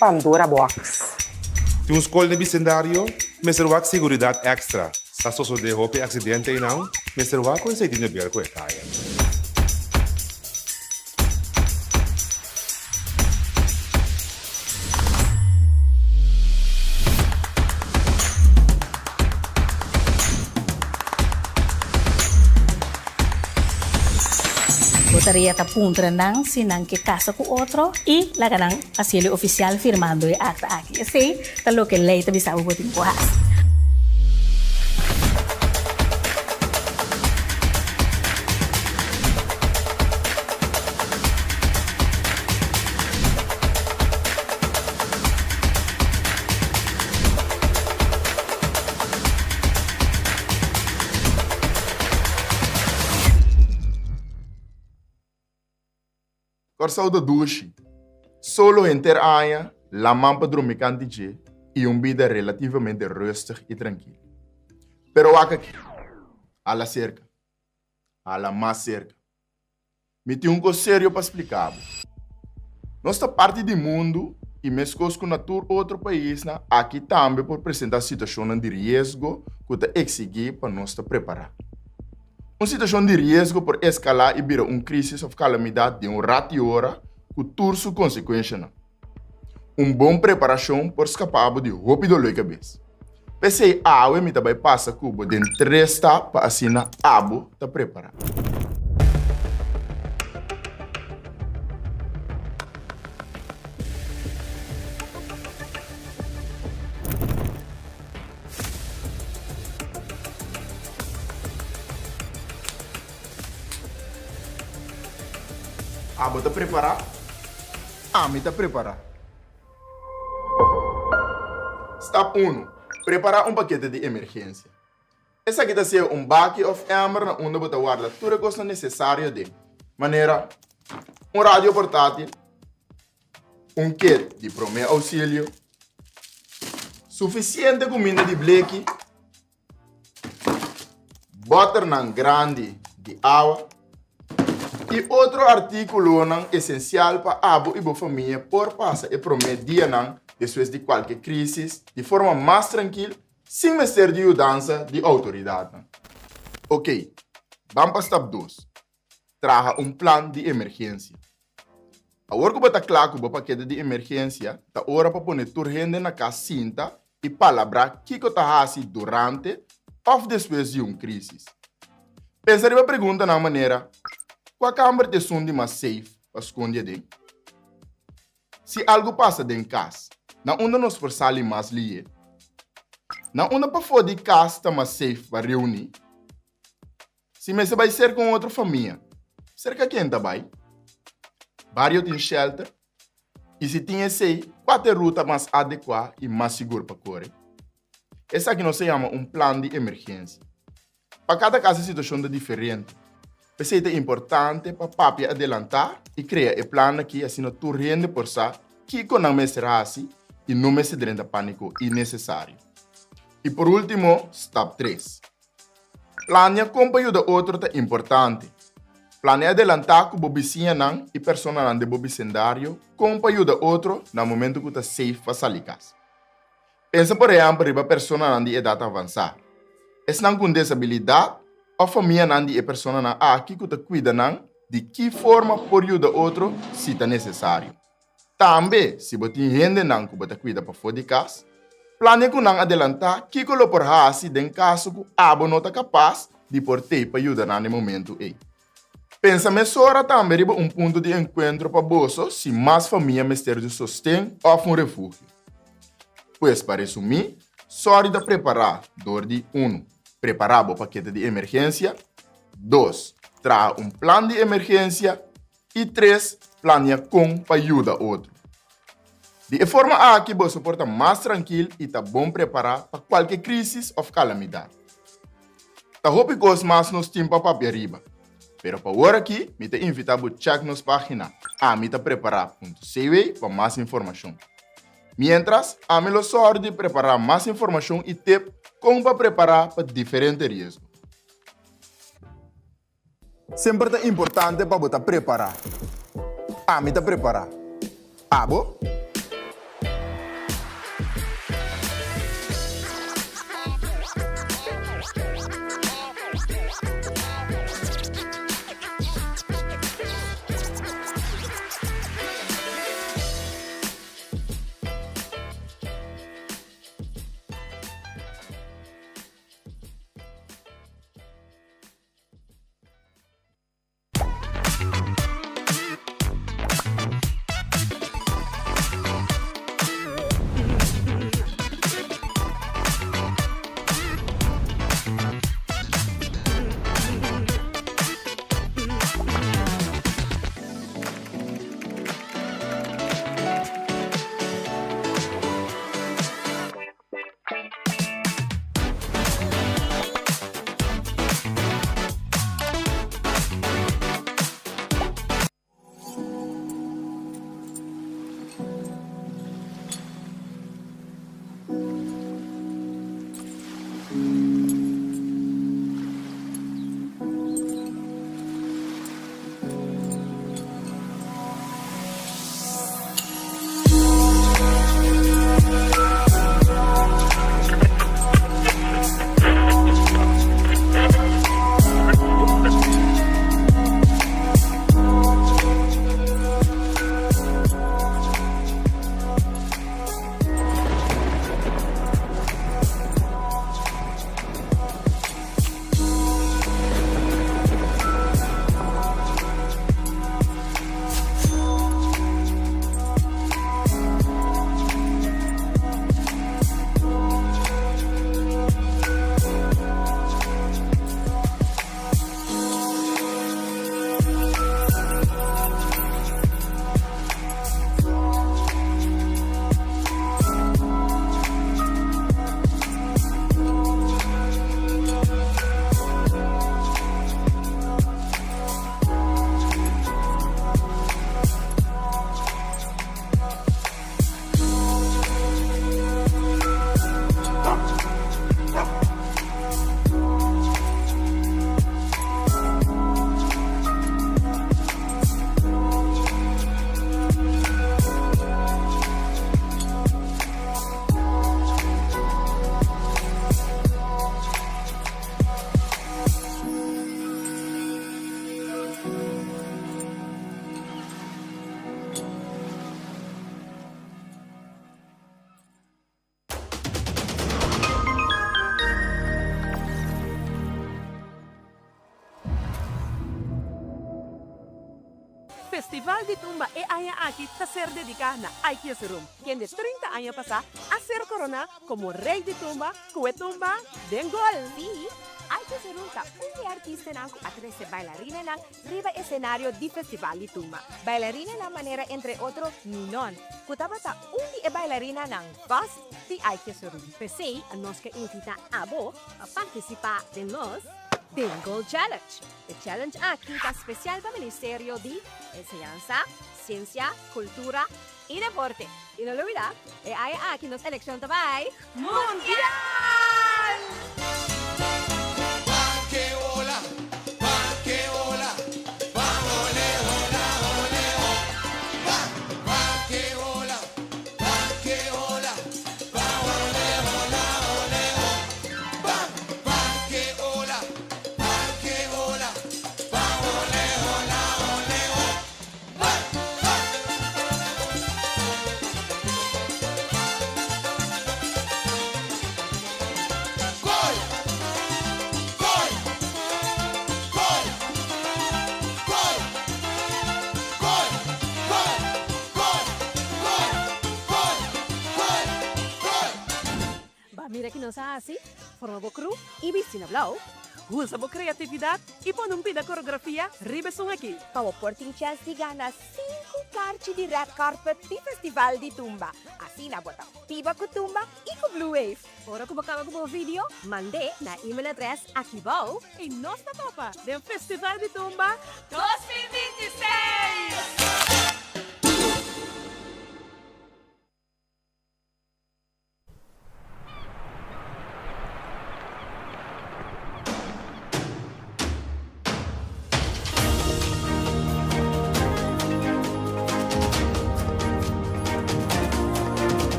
Pandora Box. Tin un skol den bisendario, mester wak seguridat èkstra. Sa sosodé hopi aksidente einan, mester wak ku esei tin de ber ku e kaya. Bo tarea ta puntra nan si nan ke kasa ku otro i laga nan hasiel e ofisial firmando e akta aki. Esei ta loke lei ta bisa bo bo tin ku hasi. Kòrsou ta dushi. Solo henter aña, laman pa drumi kanti dje i un bida relativamente rustig i trankil. Pero wak aki. Hala serka. Hala mas serka. Mi tin un kos serio pa splika bo. Nos ta parti di mundu i meskos ku na tur otro paisnan, aki tambe por presentá situashonnan di riesgo ku ta eksigí pa nos ta prepará. Un situashon di riesgo por eskalá i bira un krísis òf kalamidat den un rat di ora ku tur su konsekuenshanan. Un bon preparashon por skapá bo di hopi doló di kabes. P'esei awe mi ta bai pasa ku bo den tres stap pa asina abo ta prepará. Abo ta prepará? Ami ta prepará. Stap unu, Prepará un pakete di emergensia. Esaki ta sea un baki òf èmber na unda bo ta warda tur e kosnan nesesario den, manera, un radio portátil, un kit di promé ousilio, sufisiente kuminda di bleki, Bòternan grandi di awa i otro artíkulonan esensial pa abo i bo famia por pasa e promé dianan despues di kualke krísis di forma mas trankil sin mester di yudansa di outoridatnan. Oké, ban pa stap dos. Traha un plan di emergensia. Awor ku bo ta kla ku bo pakete di emergensia, ta ora pa pone tur hende na kas sinta i palabrá kiko ta hasi durante òf despues di un krísis. Pensa riba preguntanan manera, Kua kamber ta esun di mas safe pa skonde aden? Si algu pasa den kas, na unda nos por sali mas lihe? Na unda pafó di kas ta mas safe pa reuní? Si mester bai serka un otro famia, serka ken ta bai? Bario tin shelter? I si tin esei, kua ta e ruta mas adekuá i mas sigur pa kore? Esaki nos ta yama un plan di emergensia. Pa kada kas e situashon ta diferente. P'esei ta importante pa papia adelantá i krea e plan aki asina tur hende por sa kiko nan mester hasi i no mester drenta pániko innesesario. I por último, stap tres. Plania kon pa yuda otro ta importante. Plania adelantá ku bo bisiñanan i personanan den bo bisindario kon pa yuda otro na momentu ku ta safe pa sali kas. Pensa por ehèmpel riba personanan di edat avansá, esnan ku un desabilidat òf famianan di e personanan aki ku ta kuida nan di ki forma por yuda otro si ta nesesario. Tambe, si bo tin hendenan ku bo ta kuida pafó di kas, plania ku nan adelantá kiko lo por hasi den kaso ku abo no ta kapas di por tei pa yuda nan den momentu ei. Pensa mesora tambe riba un punto di enkuentro pa boso si mas famia mester di sosten òf un refugio. Pues pa resumí, sòri ta prepará dor di, unu, prepará bo pakete di emergensia, dos, traha un plan di emergensia, I tres, plania kon pa yuda otro. Di e forma aki boso por ta mas trankil i ta bon prepará pa kualke krísis òf kalamidat. Ta hopi kos mas nos tin pa papia riba, pero pa wor aki mi ta invitá bo chèk nos página amitaprepará.cw pa mas informashon. Miéntras, ami lo sòru di prepará mas informashon i tep kon pa prepará pa diferente riesgo. Semper ta importante pa bo ta prepará. Ami ta prepará. Abo? Festival di Tumba e aña aki ta ser dediká na Ike Jesurun, kende 30 aña pasá a ser koroná komo Rei di Tumba ku e tumba Den Gol. Sí, Ike Jesurun ta un di e artistanan ku a trese bailarinanan riba esenario di Festival di Tumba. Bailarinanan manera entre otro Ninon, ku tabata un di e bailarinanan vast di Ike Jesurun. P'esei nos ke invitá abo pa partisipá den nos Den Gol Challenge. E challenge aki ta spesial pa Ministerio di Enseñansa, Siensia, Kultura i Deporte. I no lubidá, e aña aki nos elekshon ta bai Mundial! Ba mira ki nos a hasi, forma bo kru i bisti na blou. Usa bo kreatividat i pone un pida koreografia riba esun aki. Pa bo por tin chèns di gana sinku karchi di red carpet di Festival di Tumba. Asina bo ta biba ku tumba i ku Blue Wave. Ora ku bo kaba ku bo video, mand'é na email adrès aki bou. I nos ta topa den Festival di Tumba 2026!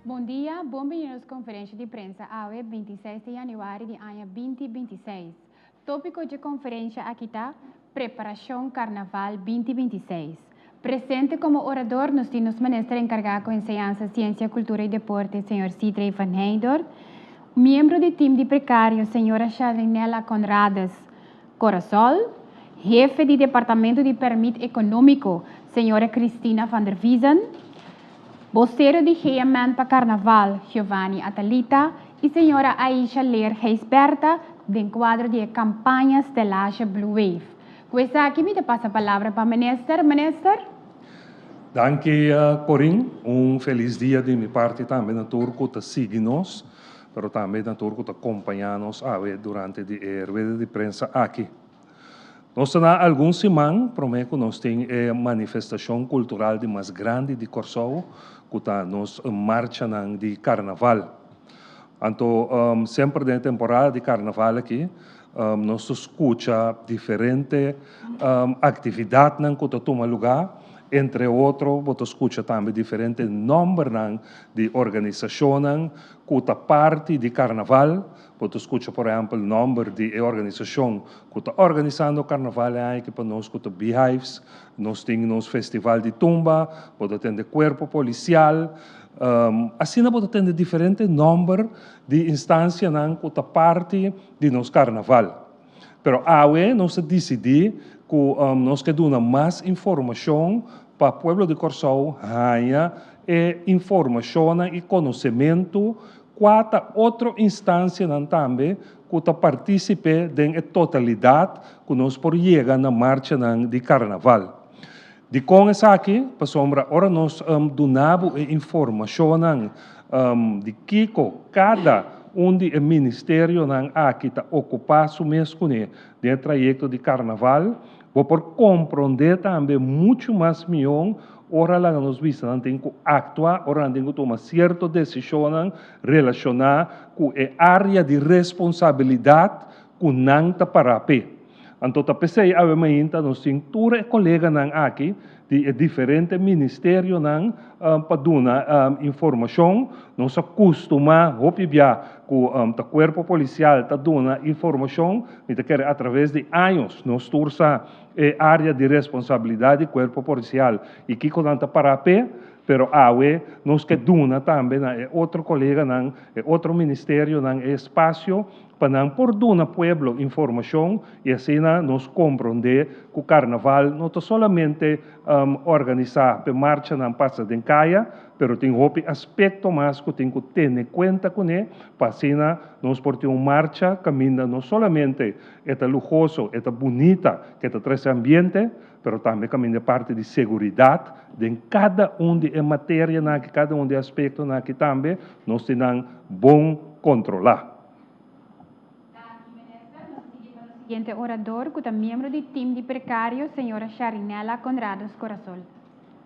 Bon dia, bon bini nos conferencia di prensa awe 26 di januari di aña 2026. Tópiko dje konferensha aki ta, Preparashon Karnaval 2026. Presente komo orador nos tin nos Minister enkargá ku Enseñansa, Siensia, Kultura i Deporte, señor Sidrey van Heydoorn, miembro di tim di prekario, señora Sheldrinella Conrades Corasol, hefe di Departamento di Permit Ekonómiko, señora Christina van der Wiezen, bosero di GMN pa Karnaval, Giovanni Atalita, i señora Aisha Leer Gijsbertha den kuadro di e kampaña Stellage Blue Wave. Ku esaki mi ta pasa palabra pa Minister. Minister. Danki Corin, un felis dia di mi parti tambe na tur ku ta sigui nos, pero tambe na tur ku ta kompañá nos awe durante di e rueda di prensa aki. Nos ta na algun siman promé ku nos tin e manifestashon kultural di mas grandi di Kòrsou, ku ta nos marchanan di karnaval. Anto semper den e temporada di karnaval aki nos ta skucha diferente aktividatnan ku ta tuma lugá, entre otro bo ta skucha tambe diferente nòmbernan di organisashonnan ku ta parti di karnaval. Bo ta skucha por ehèmpel nòmber di e organisashon ku ta organisando karnaval e aña aki pa nos ku ta Beehives, nos tin nos festival di tumba, bo ta tende kuerpo polisial, asina bo ta tende diferente nòmber di instansianan ku ta parti di nos karnaval. Pero awe nos a disidí ku nos ke duna mas informashon pa pueblo di Kòrsou haña e informashonnan i konosementu Kua ta otro instansianan tambe ku ta partísipe den e totalidat ku nos por yega na marchanan di karnaval? Dikon esaki? Pasobra ora nos duna bo e informashonnan di kiko kada un di e ministerionan aki ta okupá su mes kuné den e trayekto di karnaval, bo por komprondé tambe muchu mas mihó Ora laga nos bisa nan tin ku aktua, ora nan tin ku tuma sierto desishonnan relashoná ku e área di responsabilidat ku nan ta pará p'e. Anto ta p'esei awe mainta nos tin tur e koleganan aki di e diferente ministerionan pa duna informashon. Nos a kustumá hopi bia ku ta kuerpo polisial ta duna informashon. Mi ta kere atraves di años nos tur sa e área di responsabilidat di kuerpo polisial i kiko nan ta pará p'e. Pero awe nos ke duna tambe na e otro koleganan, e otro ministerionan e espasio pa nan por duna pueblo informashon i asina nos komprondé ku karnaval no ta solamente organisá p'e marchanan pasa den kaya, pero tin hopi aspekto mas ku tin ku tene kuenta kuné pa asina nos por tin un marcha kaminda no solamente e ta luhoso, e ta bunita, ke ta trese ambiente, pero tambe kaminda e parti di seguridat den kada un di e materianan aki, kada un di e aspektonan aki tambe nos tin nan bon kontrolá. Danki Minister. Nos ta sigui pa nos siguiente orador ku ta miembro di team di prekario, señora Sharinella Conrados Corazol.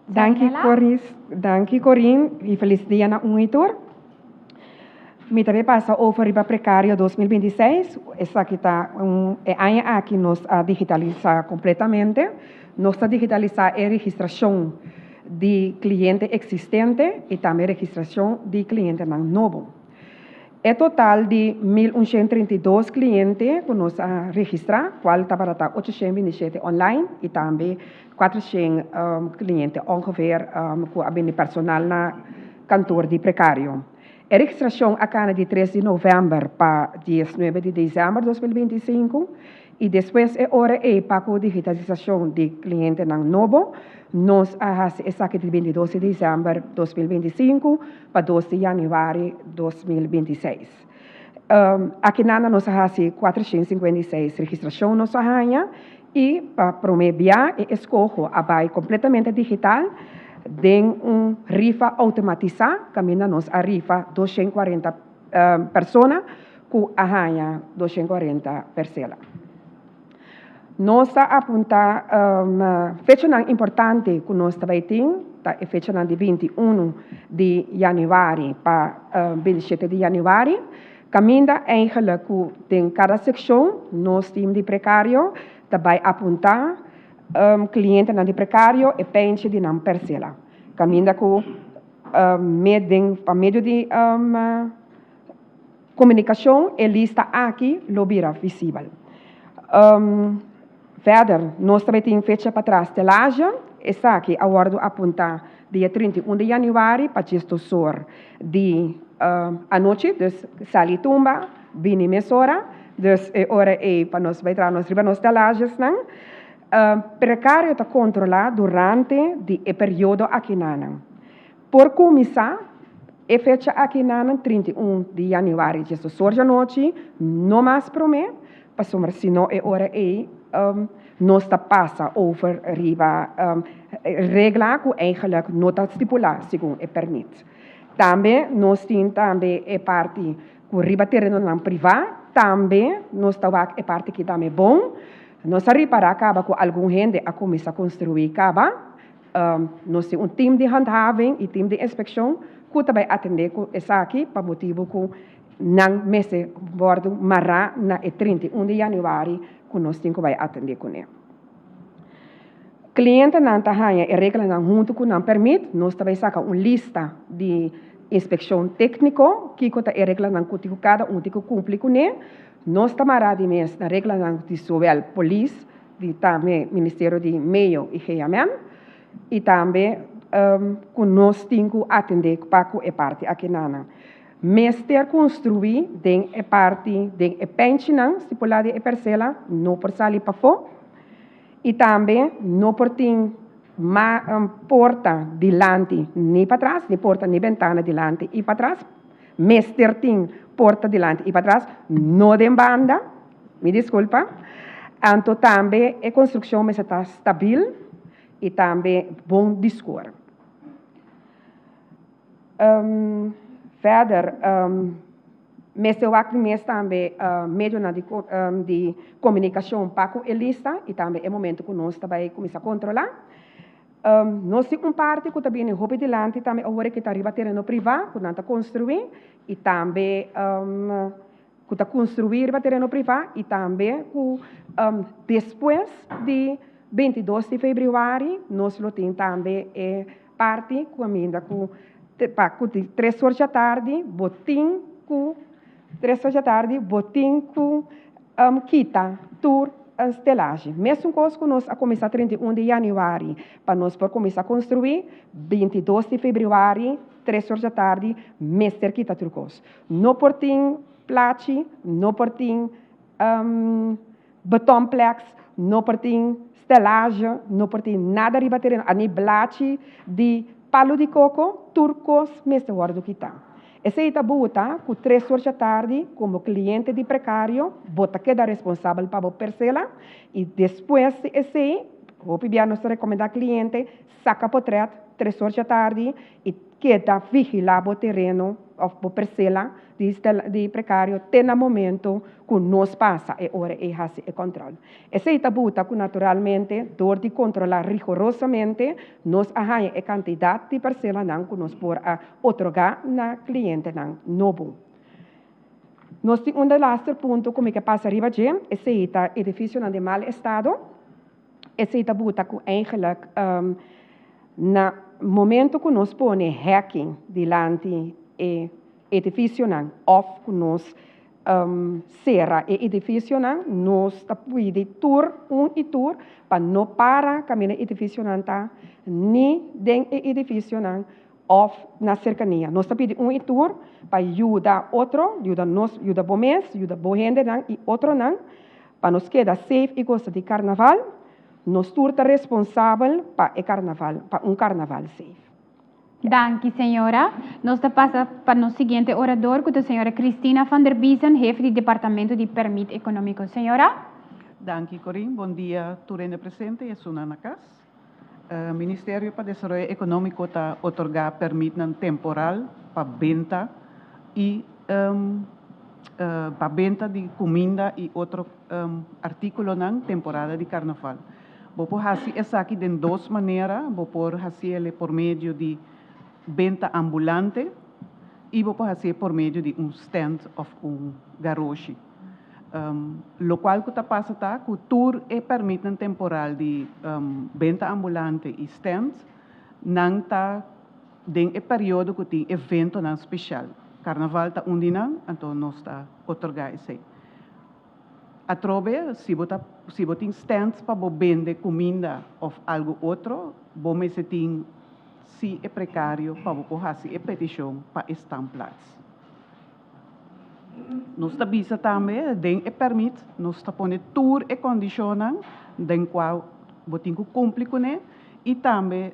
Danki Sharinella. Coris, danki Corin y felis dia na un y tur. Mi ta bay pasa over riba Prekario 2026. Esaki ta un e aña aki nos a digitalisa completamente. Nos ta digitalisa e registracion di cliente existente y tambe registracion di clientenan nobo. E total di 1132 cliente cu nos a registra, cual tabata ta 827 online y tambe 400 cliente ongeveer cu a bini personal na kantoor di Prekario. E registracion a cana di 3 di november pa 19 di december 2025 y despues e ora ey pa cu digitalisacion di clientenan nobo, nos a haci esaki di 22 di december 2025 pa 2 di januari 2026. Akinan nos a haci 456 registracion nos a haya y pa prome bia e escoho a bay completamente digital den un rifa automatisa caminda nos a rifa 240 persona cu a haya 240 percela. Nos ta apunta fechanan importante cu nos ta bay tin, ta e fechanan di 21 di januari pa 27 di januari. Caminda eigenlijk cu den cada seccion nos team di Prekario ta bay apunta clientenan di Prekario e penche di nan percela. Caminda cu pa medio di comunicacion e lista aki lo bira visibel. Verder, nos tambe tin fecha pa traha stelage. Esaki a wordo apunta dia 31 di januari pa 10:00 di anochi. Dus sali tumba, bini mesora. Dus e ora ey pa nos bay traha nos riba nos stelagesnan. Prekario ta controla durante di e periodo akinanan. Por cuminsa e fecha akinanan 31 di januari 10:00 di anochi, no mas prome, pasobra si no e ora ey nos ta pasa over riba regla cu eigenlijk no ta stipula segun e permit. Tambe nos tin tambe e parti cu riba terenonan priva, tambe nos ta wak e parti aki tambe bon. Nos a ripara caba cu algun hende a cuminsa construi caba. Nos tin un team di handhaving y team di inspeccion cu ta bay atende cu esaki pa motibo cu nan mester wordo mara na e 31 di januari cu nos tin cu bay atende cune. Clientenan ta haya e reglanan hunto cu nan permit. Nos ta bay saca un lista di inspeccion tecnico, kico ta e reglanan cu tin cu cada un tin cu cumpli cune. Nos ta mara di mes na reglanan di zowel polis, di tambe Ministerio di Medio y GMN, y tambe cu nos tin cu atende pa cu e parti akinan. Mester construi den e parti, den e penchinan stipula di e percela, no por sali pafó. Y tambe no por tin porta dilanti ni patras, ni porta ni bentana dilanti y patras. Mester tin porta dilanti y patras, no den banda, mi disculpa. Anto tambe e construccion mester ta stabil y tambe bon di score. Verder, mester wak mes tambe medionan di comunicacion pa cu e lista y tambe e momento cu nos ta bay cuminsa controla. Nos tin un parti cu ta bini hopi dilanti tambe awor cu ta riba tereno priva cu nan ta construi y tambe. ku ta konstruí riba tereno privá i tambe ku despues di 22 di febrüari nos lo tin tambe e parti ku kaminda ku pa ku di tres or djatardi bo tin ku tres or djatardi bo tin ku kita tur stelazje. Mesun kos ku nos a kuminsá 31 di yanüari pa nos por kuminsá konstruí, 22 di febrüari tres or djatardi mester kita tur kos. No por tin plachi, no por tin betonpleks, no por tin stelazje, no por tin nada riba tereno, ni blachi di palu di koko, tur kos mester wòrdu kitá. Esei ta buta ku tres or djatardi komo kliente di prekario bo ta keda responsabel pa bo persela i despues di esei hopi bia nos ta rekomendá kliente saka potrèt tres or djatardi i keda vigilá bo tereno òf bo persela di prekario te na momento ku nos pasa e ora ei hasi e kòntròl. Esei ta buta ku naturalmente dor di kontrolá rigorosamente nos a haña e kantidat di parselanan ku nos por a otorgá na klientenan nobo. Nos tin un delaster punto ku mi ke pasa riba dje, esei ta edifisionan den mal estado. Esei ta buta ku eigenlik na momento ku nos pone hèkin dilanti e edifisionan òf ku nos sera e edifisionan, nos ta pidi tur un i tur pa no para kaminda e edifisionan ta, ni den e edifisionan òf na serkania. Nos ta pidi un i tur pa yuda otro, yuda nos, yuda bo mes, yuda bo hendenan i otronan pa nos keda safe i gosa di karnaval. Nos tur ta responsabel pa e karnaval, pa un karnaval safe. Danki, señora. Nos ta pasa pa nos siguiente orador, ku ta señora Cristina van der Biesen, hefe di Departamento di Permit Ekonómiko. Señora. Danki, Corinne. Bon dia tur hende presente i esunnan na kas. Ministerio pa Desaroyo Ekonómiko ta otorgá pèrmitnan temporal pa benta i pa benta di kuminda i otro artíkulonan temporada di karnaval. Bo por hasi esaki den dos manera, bo por hasiel por medio di benta ambulante i bo por hasié por medio di un stand òf un garoshi. Lokual ku ta pasa ta ku tur e pèrmitnan temporal di benta ambulante i stand nan ta den e periodo ku tin eventonan spesial. Karnaval ta un di nan, anto nos ta otorgá esei. Atrobe, si bo ta si bo tin stands pa bo bende kuminda òf algu otro, bo mester tin si e prekario pa bo por hasi e petishon pa e standplaats. Nos ta bisa tambe den e pèrmit nos ta pone tur e kondishonnan den kua bo tin ku kumpli kuné i tambe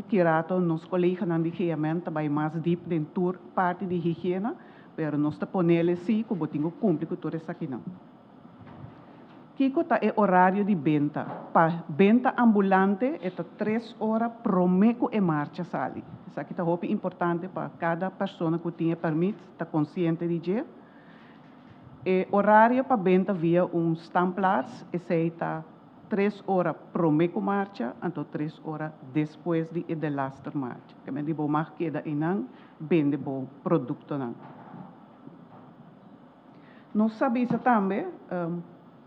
ki rato nos koleganan di GMN ta bai mas dip den tur parti di higiena. Pero nos ta ponele si ku bo tin ku kumpli ku tur esakinan. Kiko ta e orario di benta? Pa benta ambulante e ta tres ora promé ku e marcha sali. Esaki ta hopi importante pa kada persona ku tin e pèrmit ta konsiente di dje. E orario pa benta via un stamplaats esei ta tres ora promé ku marcha anto tres ora despues di e delaster marcha. Kementi bo mag keda einan bende bo produktonan. Nos sa bisa tambe,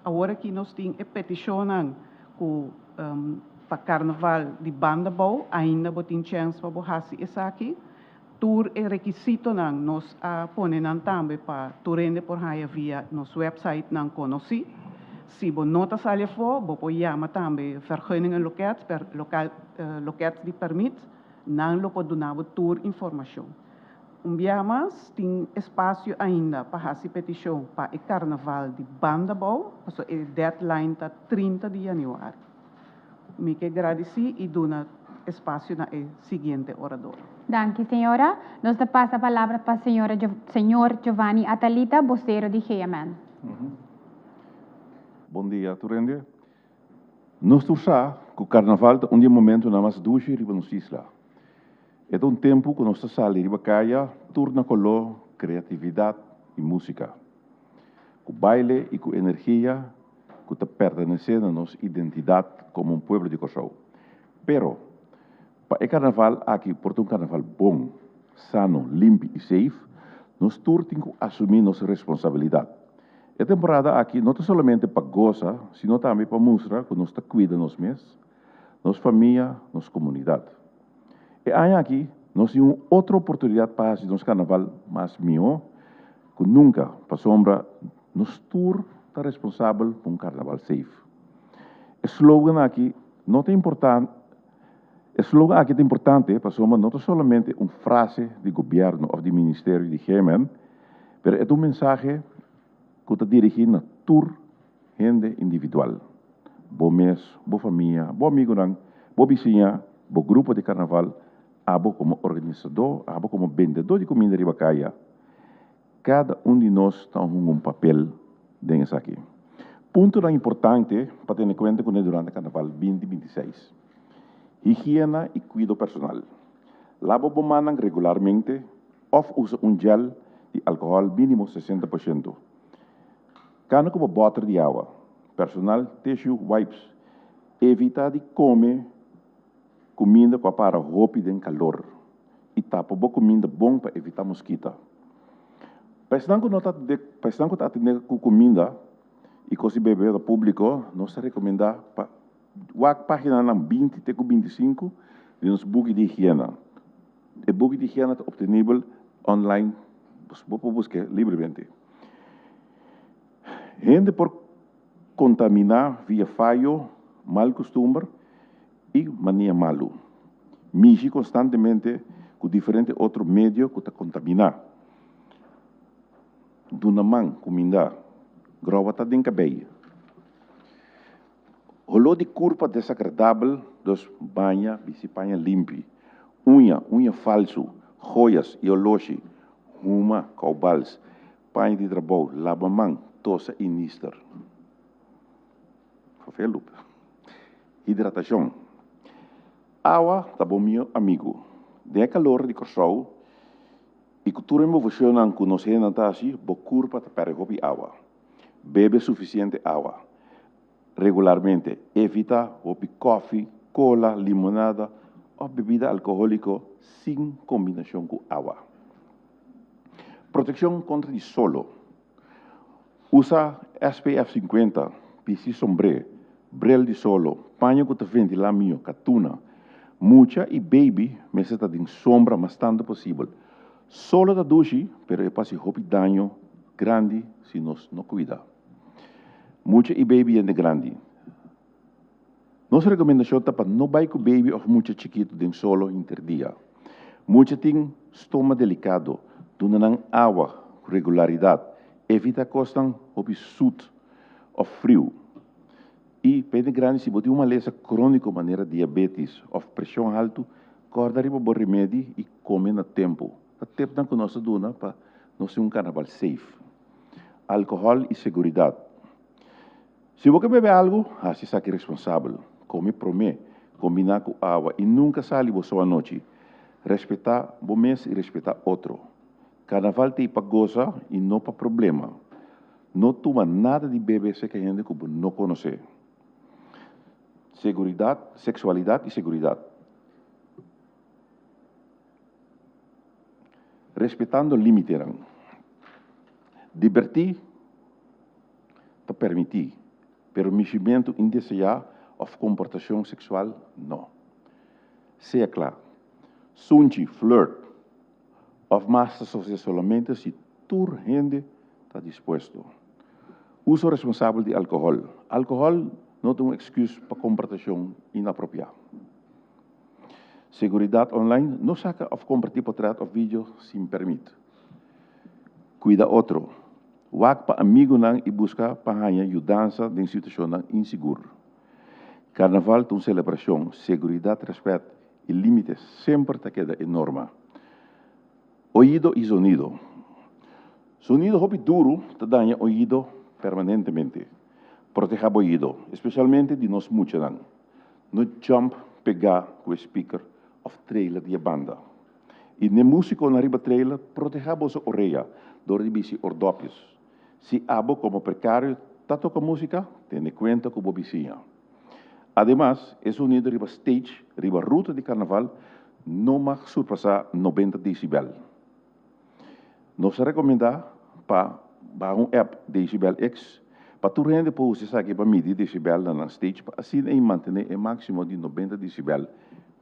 awor aki nos tin e petishonnan ku pa karnaval di banda bou, ainda bo tin chèns pa bo hasi esaki. Tur e rekisitonan nos a pone nan tambe pa tur hende por haña via nos wèpsaitnan konosí. Si bo no ta sali afó, bo por yama tambe Vergunningenloket, loket di pèrmit. Nan lo por duna bo tur informashon. Un biaha mas, tin espasio ainda pa hasi petishon pa e karnaval di Bandabou, pasobra e deadline ta 30 di yanüari. Mi ke gradisí i duna espasio na e siguiente orador. Danki, señora. Nos ta pasa palabra pa señora señor Giovanni Atalita, bosero di GMN. Bon dia tur hende. Nos tur sa ku karnaval ta un di e momentunan mas dushi riba nos isla. E ta un tempu ku nos ta sali riba kaya tur na koló, kreatividat i músika. Ku baile i ku energia ku ta pertenesé na nos identidat komo un pueblo di Kòrsou. Pero, pa e karnaval aki por ta un karnaval bon, sano, limpi i safe, nos tur tin ku asumí nos responsabilidat. E temporada aki no ta solamente pa gosa, sino tambe pa mustra ku nos ta kuida nos mes, nos famia, nos komunidat. E aña aki nos tin un otro oportunidat pa hasi nos karnaval mas mihó ku nunka pasobra nos tur ta responsabel pa un karnaval safe. E slogan aki no ta importa E slogan aki ta importante pasobra no ta solamente un frase di gobièrnu òf di ministerio di GMN, pero e ta un mensahe ku ta dirigí na tur hende individual, bo mes, bo famia, bo amigunan, bo bisiña, bo grupo di karnaval, abo komo organisadó, abo komo bendedó di kuminda riba kaya. Kada un di nos ta hunga un papel den esaki. Puntonan importante pa tene kuenta kuné durante Karnaval 2026. Higiena i kuido personal. Laba bo mannan regularmente òf usa un gel di alkohòl mínimo 60%. Kana ku bo bòter di awa personal, tissue, wipes. Evitá di kome kuminda ku a para hopi den kalor i tapa bo kuminda bon pa evitá moskita. Pa esnan ku no ta pa esnan ku ta atendé ku kuminda i kos di bebe na públiko, nos ta rekomendá pa wak páginanan 20 te ku 25 di nos buki di higiena. E buki di higiena ta optenibel online, bo por busk'é libremente. Hende por kontaminá via fayo, mal kustumber i mania malu. Mishi konstantemente ku diferente otro medio ku ta kontaminá. Duna man, kumindá. Groba ta den kabei. Holó di kurpa desagradabel, dus baña, bisti paña limpi. Uña, uña falsu, joyas i oloshi, huma, koubals, paña di trabou, laba man, tosa i nister. Verveelloop. Hidratashon. Awa ta bo mihó amigu. Den e kalor di Kòrsou i ku tur e moveshonnan ku nos hendenan ta hasi, bo kurpa ta pèrdè hopi awa. Bebe sufisiente awa regularmente. Evitá hopi kòfi, kola, limonada òf bebida alkohóliko sin kombinashon ku awa. Protekshon kontra di solo. Usa SPF 50, bisti sombré, bril di solo, paña ku ta ventilá mihó, katuna. Mucha i beibi mester ta den sombra mas tantu posibel. Solo ta dushi, pero e por hasi hopi daño grandi si nos no kuida. Mucha i beibi hende grandi. Nos rekomendashon ta pa no bai ku beibi òf mucha chikitu den solo hinter dia. Mucha tin stoma delikado, duna nan awa ku regularidat, evita kosnan hopi sut òf friu. I pa hende grandi si bo tin un malesa króniko manera diabetis òf preshon haltu, kòrda riba bo remedi i kome na tempu. Ta tepnan ku nos ta duna pa nos tin un karnaval safe. Alkohòl i seguridat. Si bo ke bebe algu, hasi esaki responsabel. Kome promé, kombiná ku awa i nunka sali bo so anochi. Respetá bo mes i respetá otro. Karnaval t'ei pa gosa i no pa problema. No tuma nada di bebe serka hende ku bo no konosé. Seguridat, seksualidat i seguridat. Respetando límitenan. Dibertí ta permití, pero mishimentu indeseá òf komportashon seksual no. Sea kla. Sunchi, flirt, òf mas ta sosodé solamente si tur hende ta dispuesto. Uso responsabel di alkohòl. Alkohòl no ta un èksküs pa komportashon inapropiá. Seguridat online, no saka òf kompartí potrèt òf video sin pèrmit. Kuida otro. Wak pa amigunan i buska pa haña yudansa den situashonnan insigur. Karnaval ta un selebrashon, seguridat, rèspèt i límite semper ta keda e norma. Oido i zonido. Zonido hopi duru ta daña oido permanentemente. Protehá bo oido, espesialmente di nos muchanan. No jump pegá ku e speaker òf trailer di e banda. I n'e músikonan riba trailer, protehá boso orea dor di bisti ordòpjes. Si abo komo prekario ta toka músika, tene kuenta ku bo bisiña. Ademas, e sonido riba stage riba ruta di karnaval no mag surpasá 90 desibel. Nos ta rekomendá pa. Baha un app Decibel X pa tur hende por usa esaki pa midi decibel na nan stage pa asina ei mantene e maximo di 90 decibel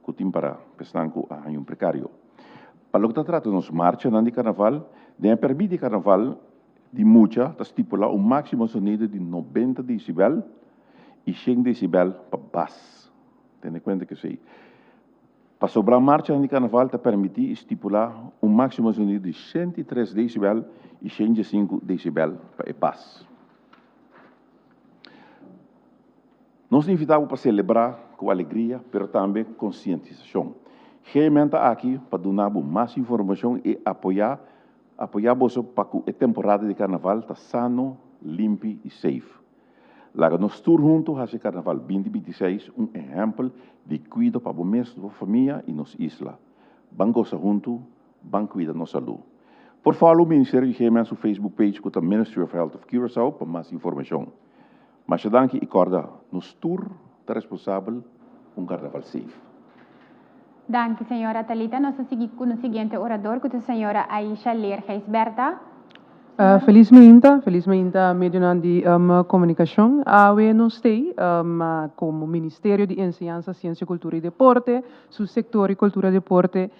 cu tin para pa esnan cu a haña un precario. Pa loke ta trata nos marchanan di carnaval, den e permit di carnaval di mucha ta stipula un maximo sonido di 90 decibel y 100 decibel pa bas. Tene cuenta cu esey. Pasobra marchanan di karnaval ta permití i stipulá un máksimo zonido di 103 desibel i 105 desibel pa e bas. Nos ta invitá bo pa selebrá ku alegria, pero tambe konsientisashon. GMN ta aki pa duna bo mas informashon i apoyá apoyá boso pa ku e temporada di karnaval ta sano, limpi i safe. Laga nos tur huntu hasi Karnaval 2026 un ehèmpel di kuido pa bo mes, bo famia i nos isla. Ban gosa huntu, ban kuida nos salú. Por follow Ministerio di GMN su Facebook page ku ta Ministry of Health of Curaçao pa mas informashon. Masha danki i kòrda, nos tur ta responsabel pa un karnaval safe. Danki señora Thalita. Nos ta sigui ku nos siguiente orador ku ta señora Aisha Leer Gijsbertha. Felis mainta, felis mainta medionan di komunikashon. Awe nos stay komo Ministerio di Enseñansa, Siensia, Kultura i Deporte, su sektor di Kultura i Deporte,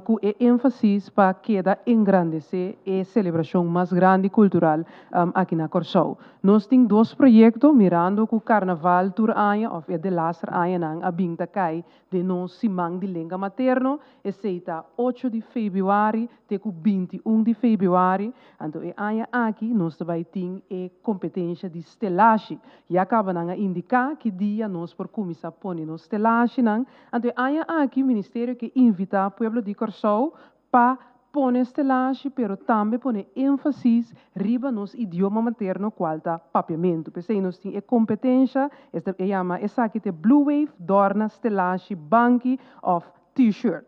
ku e énfasis pa keda engrandesé e selebrashon mas grandi kultural aki na Kòrsou. Nos tin dos proyekto mirando ku Karnaval tur aña òf e delaster añanan a bin ta kai Den nos siman di lenga materno, esei ta ocho di febrüari te ku 21 di febrüari, anto e aña aki nos ta bai tin e kompetensha di stelashi. Ya kaba nan a indiká ki dia nos por kuminsá pone nos stelashinan. Anto e aña aki ministerio ke invitá pueblo di Kòrsou pa pone stelashi pero tambe pone énfasis riba nos idioma materno kual ta papiamentu. P'esei nos tin e kompetensha, esta e yama esaki te Blue Wave, Dorna, Stelashi, Banki òf T-shirt.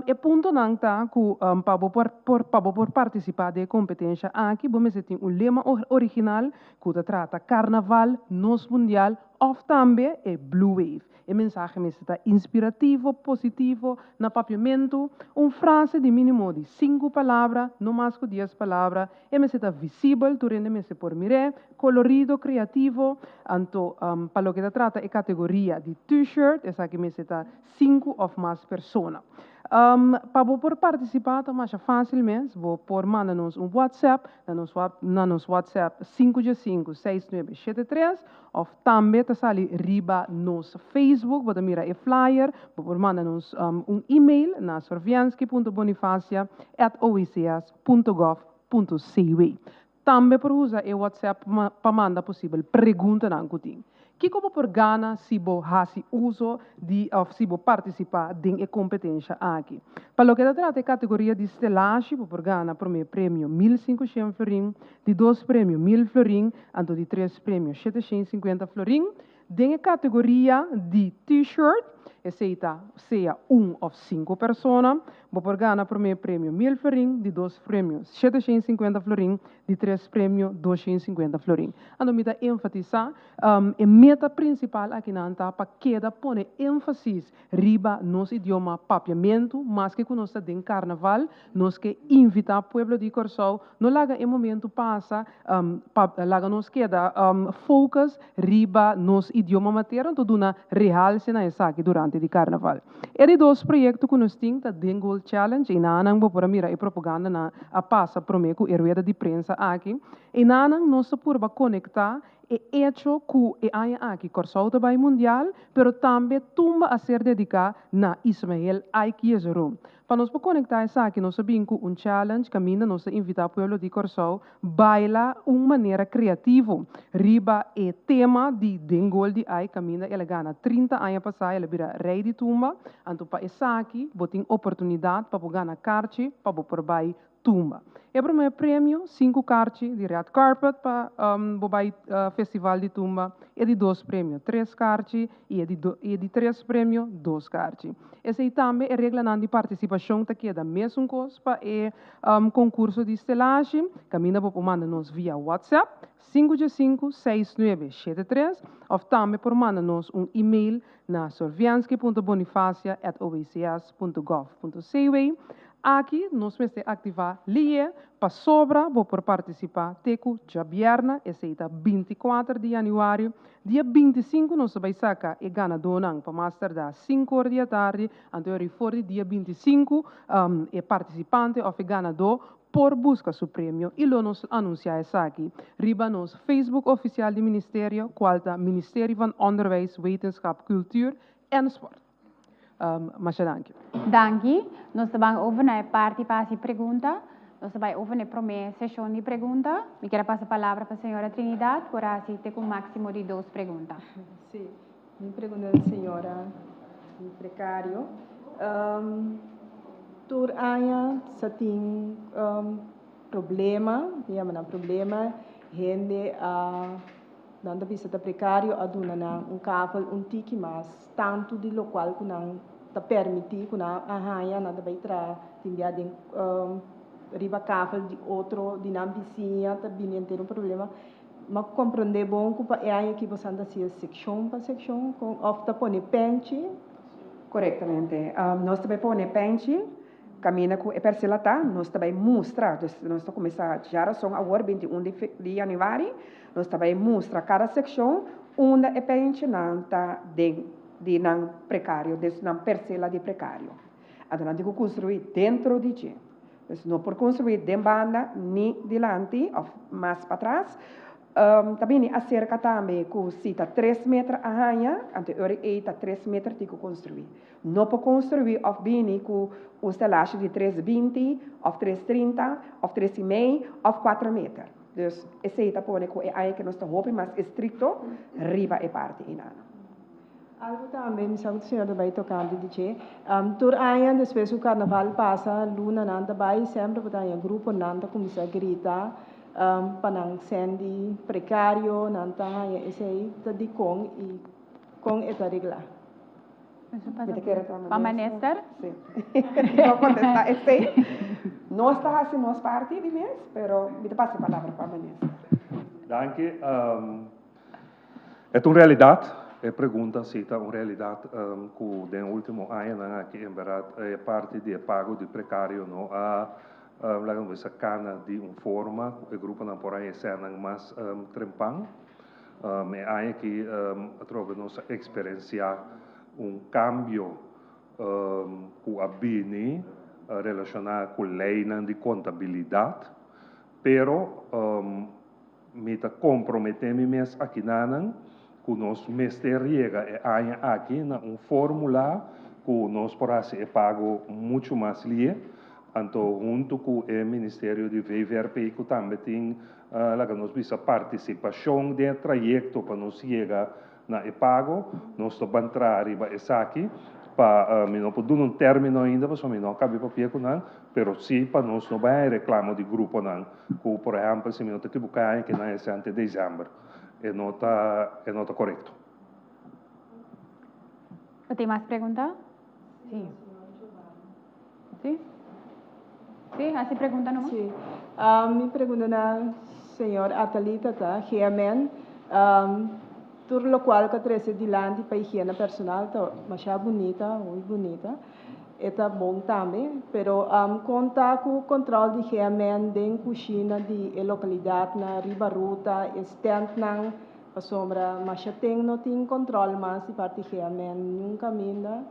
E puntonan ta ku pa bo por por pa bo por partisipá den e kompetensha aki bo mester tin un lema original ku ta trata Karnaval, nos mundial òf tambe e Blue Wave. E mensahe mester ta inspirativo, positivo, na papiamentu, un frase di mínimo di sinku palabra, no mas ku dies palabra, e mester ta visibel, tur hende mester por mir'é, kolorido, kreativo. Anto, pa loke ta trata e kategoria di T-shirt, esaki mester ta sinku òf mas persona. Pa bo por partisipá ta masha fásil mes, bo por manda nos un WhatsApp na nos na nos WhatsApp sinku dje sinku seis nuebe shete tres Of tambe ta sali riba nos Facebook, bo ta mira e flyer, bo por manda nos un email na sorviansky.bonifacia@oics.gov.cw. Tambe por usa e WhatsApp pa manda posibel preguntanan ku tin. Kiko bo por gana si bo hasi uso di of si bo partisipá den e kompetensha aki? Pa loke ta trata e kategoria di stelashi bo por gana promé premio 1500 florin, Di dos premio 1000 florin, anto di tres premio 750 florin. Den e kategoria di T-shirt, esei ta sea un òf sinku persona, bo por gana promé premio 1000 florin, di dos premio 750 florin, di tres premio 250 florin. Anto mi ta enfatisá, e meta prinsipal akinan ta pa keda pone énfasis riba nos idioma papiamentu, maske ku nos ta den karnaval, nos ke invitá pueblo di Kòrsou no laga e momentu pasa pa laga nos keda focus riba nos idioma materno, anto duna rehalse na esaki durante di karnaval. E di dos proyekto ku nos tin ta Den Gold Challenge, einanan bo por a mira e propagandanan a pasa promé ku e rueda di prensa aki. Einanan nos ta purba konektá E echo ku e aña aki Kòrsou ta bai Mundial, pero tambe tumba a ser dediká na Ismael Ike Jezeroen. Pa nos por konektá esaki nos a bin ku un challenge kaminda nos ta invitá pueblo di Kòrsou baila un manera kreativo riba e tema di Den Gol di Ike kaminda el a gana 30 aña pasá el a bira Rei di Tumba. Anto pa esaki bo tin oportunidat pa bo gana karchi pa bo por bai tumba. E promé premio, sinku karchi di red carpet pa bo bai festival di tumba, e di dos premio, tres karchi i e di e di tres premio, dos karchi. Esei tambe e reglanan di partisipashon ta keda mesun kos pa e konkurso di stelashi, kaminda bo por manda nos via WhatsApp, sinku dje sinku, seis nuebe, shete tres, òf tambe por manda nos un email na sorviansky.bonifacia@ocs.gov.cw. Aki nos mester aktivá lié pasobra bo por partisipá te ku djabièrnè, esei ta 24 di yanüari. Dia 25 nos ta bai saka e ganadónan pa mas tardá sinku or di atardi, anto e for di dia 25 e partisipante òf e ganadó por buska su premio i lo nos anunsiá esaki riba nos Facebook ofisial di Ministerio, kual ta Ministerie van Onderwijs, Wetenschap, Cultuur en Sport. Masha danki. Danki. Nos ta ban over na e parti pa hasi pregunta. Nos ta bai over na e promé seshon di pregunta. Mi kier a pasa palabra pa señora Trinidad por hasi te ku máksimo di dos pregunta. Sí, mi pregunta na señora Precario. Tur aña sa tin problema, mi yama nan problema, hende a Nan ta bisa ta prekario a duna nan un kavel un tiki mas tantu di lokual ku nan ta permití ku nan a haña, nan ta bai traha tin bia den riba kavel di otro di nan bisiña ta bini henter un problema. Mi a komprondé bon ku pa e aña aki boso ta hasi sekshon pa sekshon kon òf ta pone pènchi? Korektamente. Nos ta bai pone pènchi Kaminda ku e persela ta, nos ta bai mustra, dus nos ta kuminsá djarason awor, 21 di di yanüari, nos ta bai mustra kada sekshon unda e penchenan ta den di nan prekario, des nan persela di prekario. Anto nan tin ku konstruí dentro di dje. Dus no por konstruí den banda ni dilanti òf mas patras. Ta bini aserka tambe ku si ta tres meter a haña, anto e ora ei ta tres meter tin ku konstruí. No por konstruí òf bini ku un stelashi di tres 20 òf tres 30 òf tres i mei òf kuater meter. Dus esei ta pone ku e aña ke nos ta hopi mas estrikto riba e parti einan. Algu tambe mi sa ku señor ta bai tokante di dje. Tur aña despues ku karnaval pasa lunanan ta bai semper bo ta haña gruponan ta kuminsá grita pa nan sendi prekario, nan ta haña esei ta dikon i kon e ta reglá. Mi ta kere Pa minister. Sí. No contesta esey. Nos ta haci nos parti di mes, pero mi ta pasa e palabra pa minister. Danki. E ta un realidad, e pregunta si ta un realidad cu den ultimo añanan aki en berdad e parti di e pago di precario no a laga nos bisa cana di un forma cu e gruponan por a hesé nan mas trempan. E aña aki atrobe nos a eksperensiá un kambio ku a bini relashoná ku leinan di kontabilidat, pero mi ta komprometé mi mes akinanan ku nos mester yega e aña aki na un fórmula ku nos por hasi e pago muchu mas lie, anto huntu ku e ministerio di VVRP ku tambe tin Laga nos bisa partisipashon den e trayekto pa nos yega na e pago. Nos ta ban traha riba esaki pa mi no por duna un término ainda pasobra mi no a kabi papia ku nan, pero sí pa nos no bai haña reklamo di gruponan ku por ehèmpel si mi no ta ekiboká aña ke nan hese ante desèmber. E no ta e no ta korekto. Bo tin mas pregunta? Sí. Sí? Sí, hasi pregunta nomás. Sí. Mi pregunta na señor Atalita ta, GMN, tur locual cu a trece dilanti pa higiena personal ta masha bunita, muy bunita. E ta bon tambe, pero con ta cu control di GMN den cushina di e localidadnan riba ruta, e standnan, pasobra masha ten no tin control mas di parti GMN niun caminda.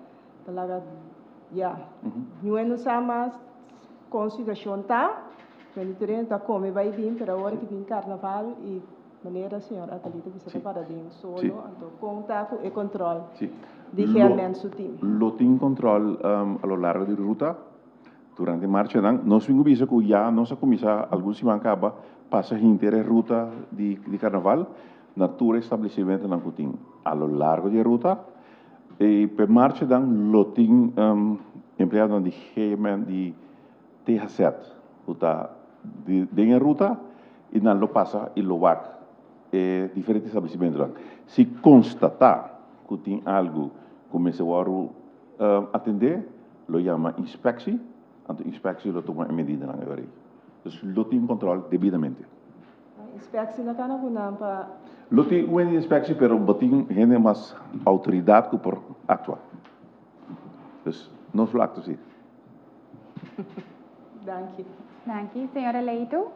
Ta laga ya. Ñue no sa mas kon situashon ta. Wendy Tureno ta kome bai bin, pero awor ki tin karnaval i manera señor Atalita bisa ta para den solo, anto kon ta ku e kontrol di GMN su tim? Lo tin kontrol a lo largo di ruta durante marchanan. Nos tin ku bisa ku ya nos a kuminsá algun siman kaba pasa hinter e ruta di karnaval na tur establesimentonan ku tin a lo largo di e ruta. E p'e marchanan lo tin empleadonan di GMN di THZ ku ta den e ruta i nan lo pasa i lo wak e diferente establesimentonan. Si konstatá ku tin algu ku mester wòrdu atendé lo yama inspeksi, anto inspeksi lo tuma e medidanan e ora ei. Dus lo tin kòntròl debidamente. Inspectie na cana cu nan pa. Lo tin un hende inspectie pero bo tin hende mas autoridad cu por actua. Dus nos lo actua si. Danki. Danki. Señora Leito?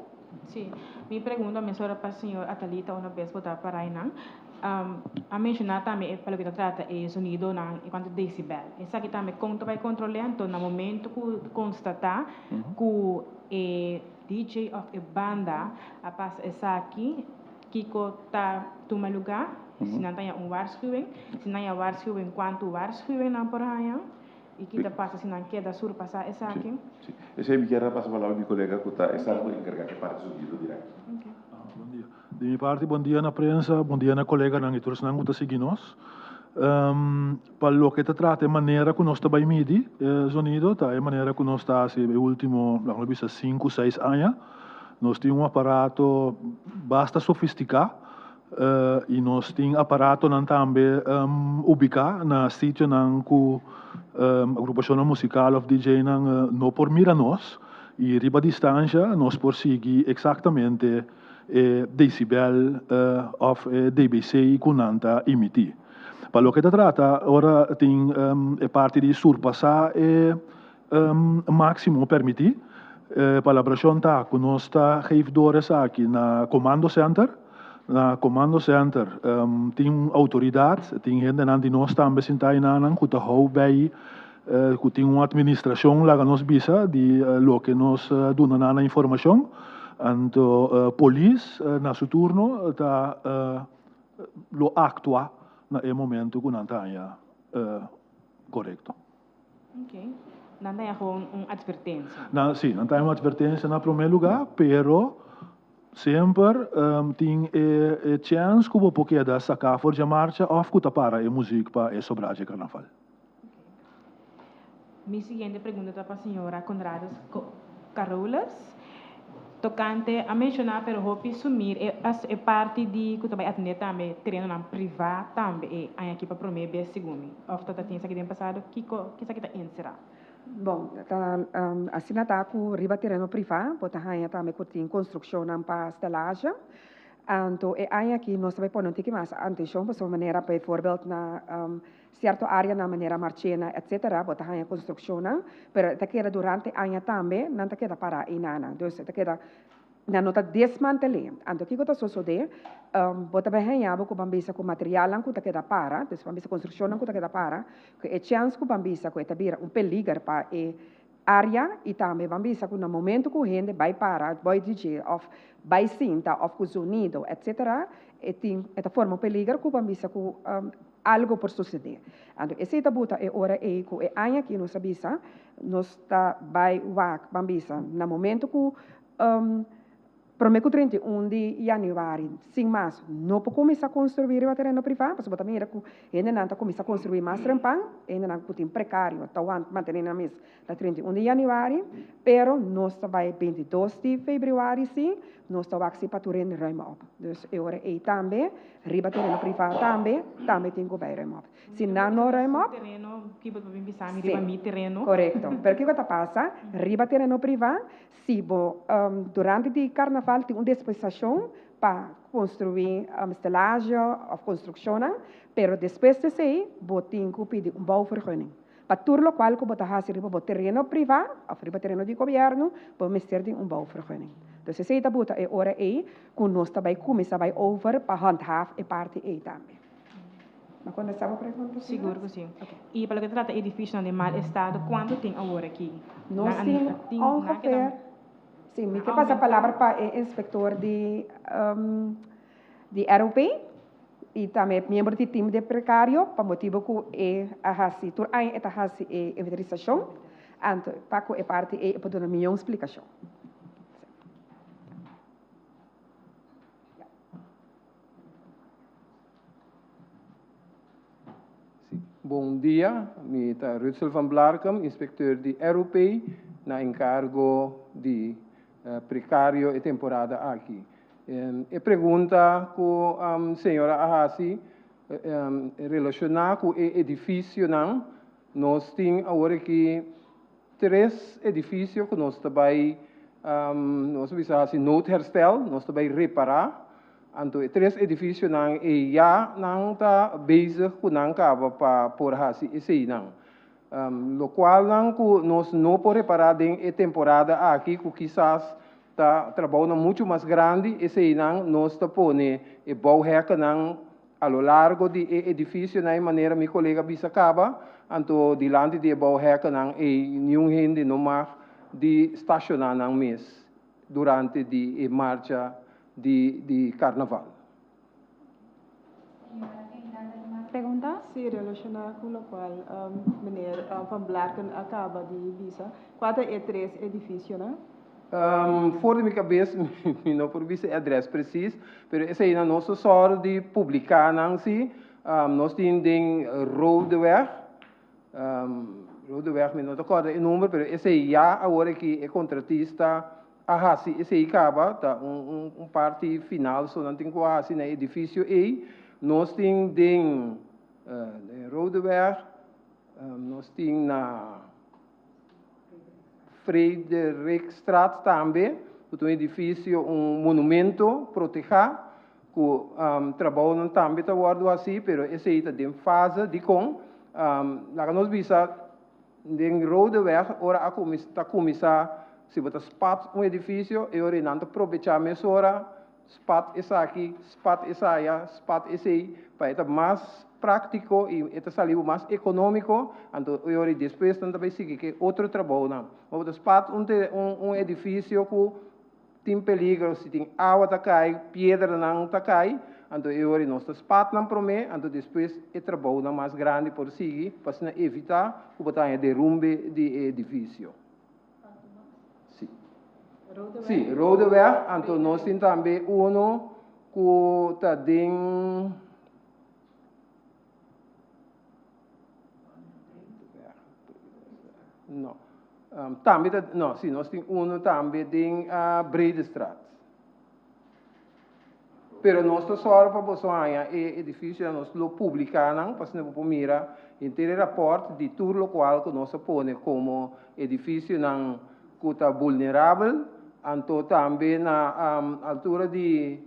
Sí, mi pregunta mesora pa señor Atalita una bes bo ta para einan. A menshoná tambe e pa loke ta trata e zonidonan en kuanto decibel. Esaki tambe kon ta bai kontrol'é anto na momento ku konstatá ku e DJ òf e banda a pasa esaki kiko ta tuma lugá, si nan ta haña un waarschuwing, si nan haña waarschuwing kuantu waarschuwing nan por haña i ki ta pasa si nan keda surpasá esaki. Sí, esei mi kier a pasa palabra mi kolega ku ta esnan ku enkargá ku e parti zonido dirèkt. Bon dia. Di mi parti bon dia na prensa, bon dia na koleganan i tur esnan ku ta sigui nos. Pa loke ta trata e manera ku nos ta bai midi e zonido ta e manera ku nos ta hasi e ultimo, laga nos bisa sinku, seis aña. Nos tin un aparato basta sofistiká i nos tin aparatonan tambe ubiká na sitionan ku agrupashonnan musikal òf DJ-nan no por mira nos i riba distansha nos por sigui eksaktamente e decibel òf e dBc ku nan ta imití. Pa loke ta trata ora tin e parti di surpasá e máksimo permití, e palabrashon ta ku nos ta geef door esaki na Comando Center. Na Comando Center tin un outoridat, tin hendenan di nos tambe sintá einanan ku ta hou bei ku tin un atministrashon laga nos bisa di loke nos duna nan na informashon. Anto polis na su turno ta lo aktua na e momento ku nan ta haña korekto. Ok. Nan ta haña gewoon un atvertensia. Nan, sí, nan ta haña un atvertensia na promé lugá, pero semper tin e chèns ku bo por keda saká for dje marcha òf ku ta para e muzik pa e sobrá dje karnaval. Mi siguiente pregunta ta pa señora Conradus Carolus. Tocante a menciona pero hopi sumir e e parti di cu ta bay atende tambe terenonan priva tambe e aña aki pa prome bes segun mi. Of ta ta tin esaki den pasado? Kico esaki ta encera? Bon, ta asina ta cu riba tereno priva bo ta haya tambe cu tin construccionnan pa stelage. Anto e aña aki nos ta bay pone un tiki mas atencion pasobra manera bijvoorbeeld na Sierto áreanan manera Marchena etcetera bo ta haña konstrukshonnan, pero e ta keda durante aña tambe nan ta keda pará einanan. Dus e ta keda, nan no ta desmantel'é. Anto kiko ta sosodé? Bo ta bai haña bo ku ban bisa ku materialnan ku ta keda para, dus ban bisa konstrukshonnan ku ta keda para, ku e chèns ku ban bisa ku e ta bira un peliger pa e área i tambe ban bisa ku na momento ku hende bai para, bai DJ òf bai sinta òf ku zonido etcetera, e tin, e ta forma un peliger ku ban bisa ku algo por sucede. Anto esey ta buta e ora ey cu e aña aki nos a bisa, nos ta bay wak, ban bisa, na momento cu prome cu 31 di januari, sin mas, no por cuminsa construi riba tereno priva, pasobra bo ta mira cu hendenan ta cuminsa construi mas trempan, hendenan cu tin precario ta want mantene nan mes ta 31 di januari, pero nos ta bai 22 di februari si, nos ta wak si pa tur hende ruim op. Dus e ora ei tambe, riba tereno privá tambe, tambe tin ku bai ruim op. Si nan no ruim op. Tereno, ki bo ta bin bisa mi riba mi tereno? Korekto. Pero kiko ta pasa, riba tereno privá, si bo durante di karnaval tin un dispensashon pa konstruí stelage òf konstrukshonnan, pero despues di esei bo tin ku pidi un bouwvergunning. Pa tur lokual ku bo ta hasi riba bo tereno privá òf riba tereno di gobièrnu, bo mester di un bouwvergunning. Dus esei ta buta e ora ei ku nos ta bai kuminsá bai over pa handhaaf e parti ei tambe. Mi a kontestá bo pregunta, señora? Sigur ku sí. I pa loke ta trata edifisionan den mal estado, kuantu tin awor aki? Nos tin ongeveer, sí, mi ke pasa palabra pa e inspektor di di ROP i tambe miembro di tim de prekario pa motibu ku e a hasi tur aña e ta hasi e inventarisashon anto pa ku e parti ei e por duna mion splikashon. Bon dia, mi ta Rutsel van Blarkum, inspekteur di ROP na enkargo di prekario e temporada aki. E pregunta ku señora a hasi relashoná ku e edifisionan, nos tin awor aki tres edifisio ku nos ta bai, nos a bisa hasi noodherstel, nos ta bai repará. Anto e tres edifisionan ei ya nan ta bezig ku nan kaba pa por hasi eseinan. Lokualnan ku nos no por repará den e temporada aki ku kisas ta trabounan muchu mas grandi, eseinan nos ta pone e bouwhekkennan a lo largo di e edifisionan ei manera mi kolega bisa kaba, anto dilanti di e bouwhekkennan ei niun hende no mag di stashoná nan mes durante di e marcha di di karnaval. Pregunta? Sí, relashoná ku lokual meneer Van Blarken a kaba di bisa. Kua ta e tres edifisionan? For di mi kabes mi no por bisa e adrès presis, pero eseinan nos ta sòru di publiká nan sí. Nos tin den Rodeweg, Rodeweg mi no ta kòrda e number, pero esei ya awor aki e kontratista A hasi esei kaba, ta un un parti final so nan tin ku hasi na e edifisio ei. Nos tin den den Rodeweg, nos tin na Frederikstraat tambe, ku ta un edifisio, un monumento protehá, ku trabounan tambe ta wòrdu hasi, pero esei ta den fase. Dikon? Laga nos bisa. Den Rodeweg ora a cuminsa ta cuminsa si bo ta spat un edificio e ora nan ta probecha mesora spat esaki, spat esaya, spat esey pa e ta mas practico y e ta sali bo mas economico anto e ora despues nan ta bay sigui cu e otro trabounan. Ma bo ta spat un un edificio cu Tin peligro si tin awa ta kai, piedranan ta kai, anto e ora nos ta spat nan promé, anto despues e trabounan mas grandi por sigui pa asina evitá ku bo ta haña derumbe di e edifisio. Sí. Sí, Rodeweg, anto nos tin tambe uno ku ta den. No. Tambe ta, no, si, nos tin uno tambe den Bredestraat. Pero nos ta sòru pa boso haña e edifisionan, nos lo publiká nan pa asina bo por mira henter e rapòrt di tur lokual ku nos a pone komo edifisionan ku ta vulnerabel, anto tambe na altura di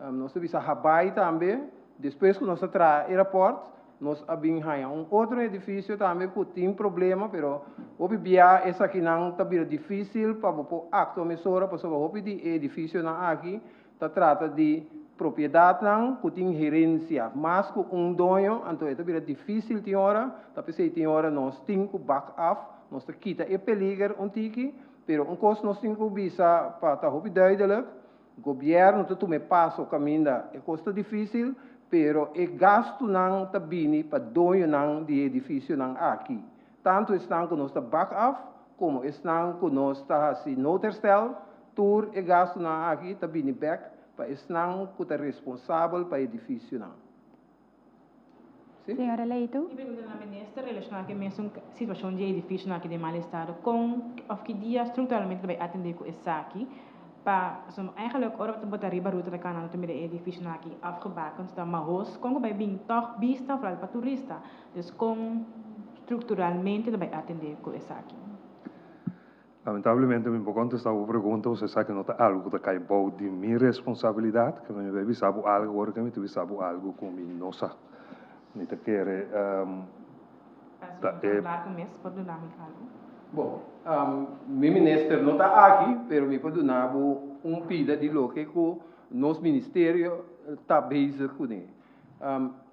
Nos ta bisa Habai tambe. Despues ku nos a traha e rapòrt, nos a bin haña un otro edifisio tambe ku tin problema, pero hopi bia esakinan ta bira difísil pa bo por aktua mesora pasobra hopi di e edifisionan aki ta trata di propiedatnan ku tin herensia, mas ku un doño, anto e ta bira difísil tin ora, ta p'esei tin ora nos tin ku bak af, nos ta kita e peliger un tiki, pero un kos nos tin ku bisa pa ta hopi duidelik, Gobierno ta tuma e paso caminda e cos ta dificil, pero e gastunan ta bini pa doñonan di e edificionan aki, tanto esnan cu nos ta bak af como esnan cu nos ta haci noodherstel, tur e gastunan aki ta bini bek pa esnan cu ta responsabel pa e edificionan. Sí. Señora Leito. Mi pregunta na minister relaciona cu e mesun situacion di e edificionan aki den mal estado, con of ki dia structuralmente ta bay atende cu esaki pa, pasobra eigenlijk ora bo ta riba ruta ta cana no ta mira e edificionan aki afgebakend, ta mahos, con cu bay bin toch bista vooral pa turista, dus con structuralmente ta bay atende cu esaki? Lamentablemente mi por contesta bo pregunta pasobra esaki no ta algo cu ta cay bou di mi responsabilidad, cu mi bay bisa bo algo ora cu mi ta bisa bo algo cu mi no sa. Mi ta kere ta e. Bon, mi minister no ta aki, pero mi por duna bo un pida di loke cu nos ministerio ta bezig cune.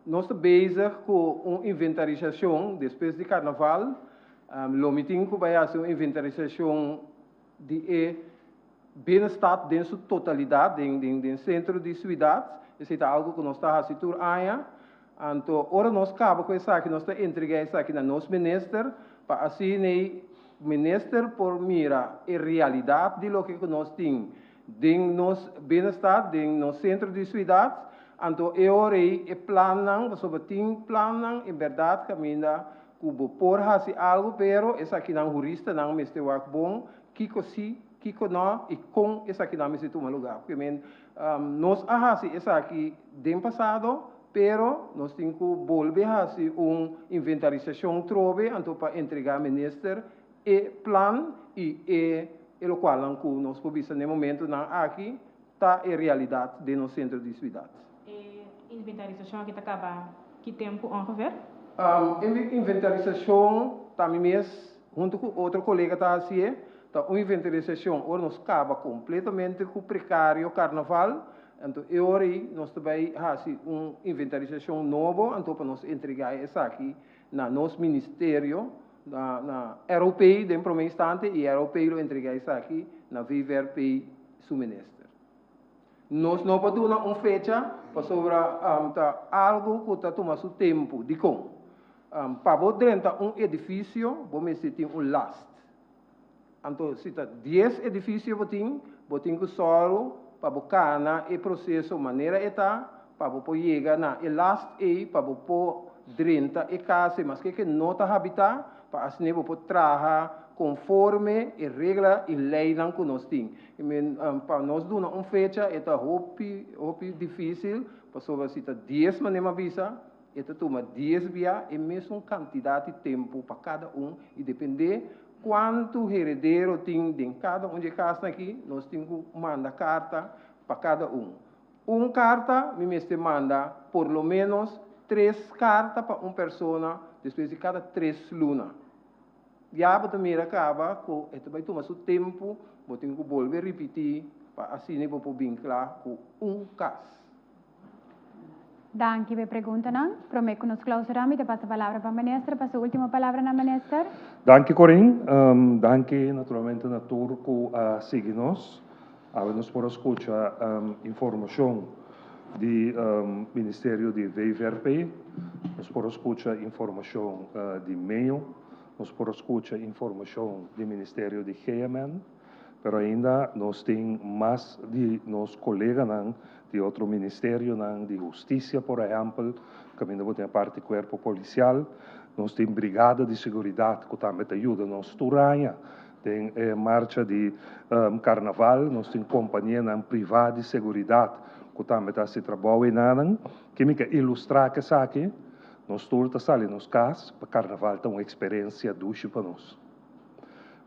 Nos ta bezig cu un inventarisacion despues di carnaval. Lo mi tin ku bai hasi un inventarisashon di e binnenstad den su totalidat, den den sentro di suidat. Esei ta algu ku nos ta hasi tur aña. Anto ora nos kaba ku esaki nos ta entregá esaki na nos minister pa asina e minister por mira e realidat di loke ku nos tin den nos binnenstad, den nos sentro di suidat. Anto e ora ei e plannan, pasobra tin plannan en bèrdat kaminda Ku bo por hasi algu pero esakinan huristanan mester wak bon kiko si, kiko no i kon esakinan mester tuma lugá. Porque men nos a hasi esaki den pasado pero nos tin ku bolbe hasi un inventarisashon trobe anto pa entregá minister e plan i e e lokualnan ku nos por bisa na e momentunan aki ta e realidat den nos sentro di suidat. E inventarisashon aki ta kaba ki tempu ongeveer? Um, inventarisashon ta mi mes huntu ku otro kolega ta hasié, ta un inventarisashon ora nos kaba kompletamente ku prekario karnaval, anto e ora ei nos ta bai hasi un inventarisashon nobo anto pa nos entregá esaki na nos ministerio, na na ROP den promé instante i ROP lo entregá esaki na VVRP su minister. Nos no por duna un fecha pasobra ta algu ku ta tuma su tempu. Dikon? Pa bo drenta un edifisio bo mester tin un last. Anto si ta dies edifisio bo tin, bo tin ku sòru pa bo kana e proseso manera e ta pa bo por yega na e last ei pa bo por drenta e kas ei maske ke no ta habitá pa asina bo por traha konforme e regla i leinan ku nos tin. I men pa nos duna un fecha e ta hopi hopi difísil pasobra si ta dies manera mi a bisa e ta tuma dies bia e mesun kantidat di tempu pa kada un i dependé kuantu heredero tin den kada un di e kasnan aki nos tin ku manda karta pa kada un. Un karta mi mester manda por lo ménos tres karta pa un persona despues di kada tres luna. Ya bo ta mira kaba ku e ta bai tuma su tempu, bo tin ku bolbe ripití pa asina bo por bin kla ku un kas. Danki pa e preguntanan. Promé ku nos klausurá mi ta pasa palabra pa Minister pa su último palabranan, Minister. Danki Corin. Danki naturalmente na tur ku a sigui nos. Awe nos por a skucha informashon di Ministerio di VVRP, nos por a skucha informashon di meo, nos por a skucha informashon di Ministerio di GMN, pero ainda nos tin mas di nos koleganan di otro ministerionan, di Hustisia por ehèmpel, kaminda bo tin e parti Kuerpo Polisial, nos tin Brigada di Seguridat ku tambe ta yuda nos tur aña Den e marcha di karnaval nos tin kompanianan privá di seguridat ku tambe ta hasi trabou enanan. Ke mi ke ilustrá ku esaki? Nos tur ta sali nos kas pa karnaval ta un eksperensia dushi pa nos.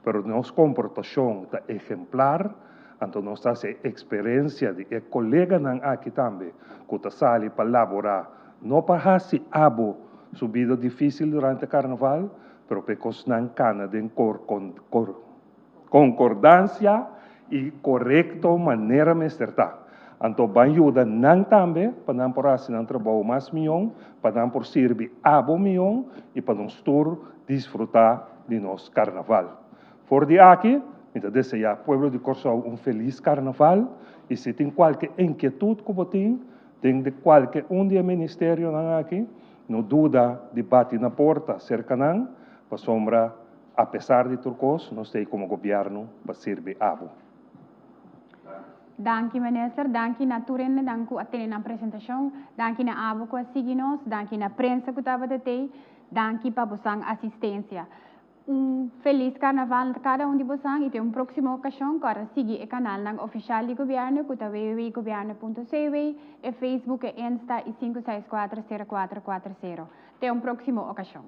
Pero nos komportashon ta ehemplar, anto nos ta hasi e eksperensia di e koleganan aki tambe ku ta sali pa laborá, no pa hasi abo su bida difísil durante karnaval, Pero p'e kosnan kana den konkordansia i korekto manera mester ta. Anto ban yuda nan tambe pa nan por hasi nan trabou mas mion, pa nan por sirbi abo mion i pa nos tur disfrutá di nos karnaval. For di aki mi ta deseá pueblo di Kòrsou un felis karnaval i si tin kualke inkietut ku bo tin den di kualke un di e ministerionan aki, No duda di bati na porta serka nan, pasobra apesar di tur kos nos ta ei komo gobièrnu pa sirbi abo. Danki Minister, danki na tur hendenan ku a tene nan presentashon, danki na abo ku a sigui nos, danki na prensa ku tabata tei, danki pa bosan asistensia. Un felis karnaval na kada un di bosan i te un próksimo okashon kòrda sigui e kanalnan ofishal di gobièrnu ku ta www.gobièrnu.cw, e Facebook, e Insta i 564 0440. Te un próksimo okashon.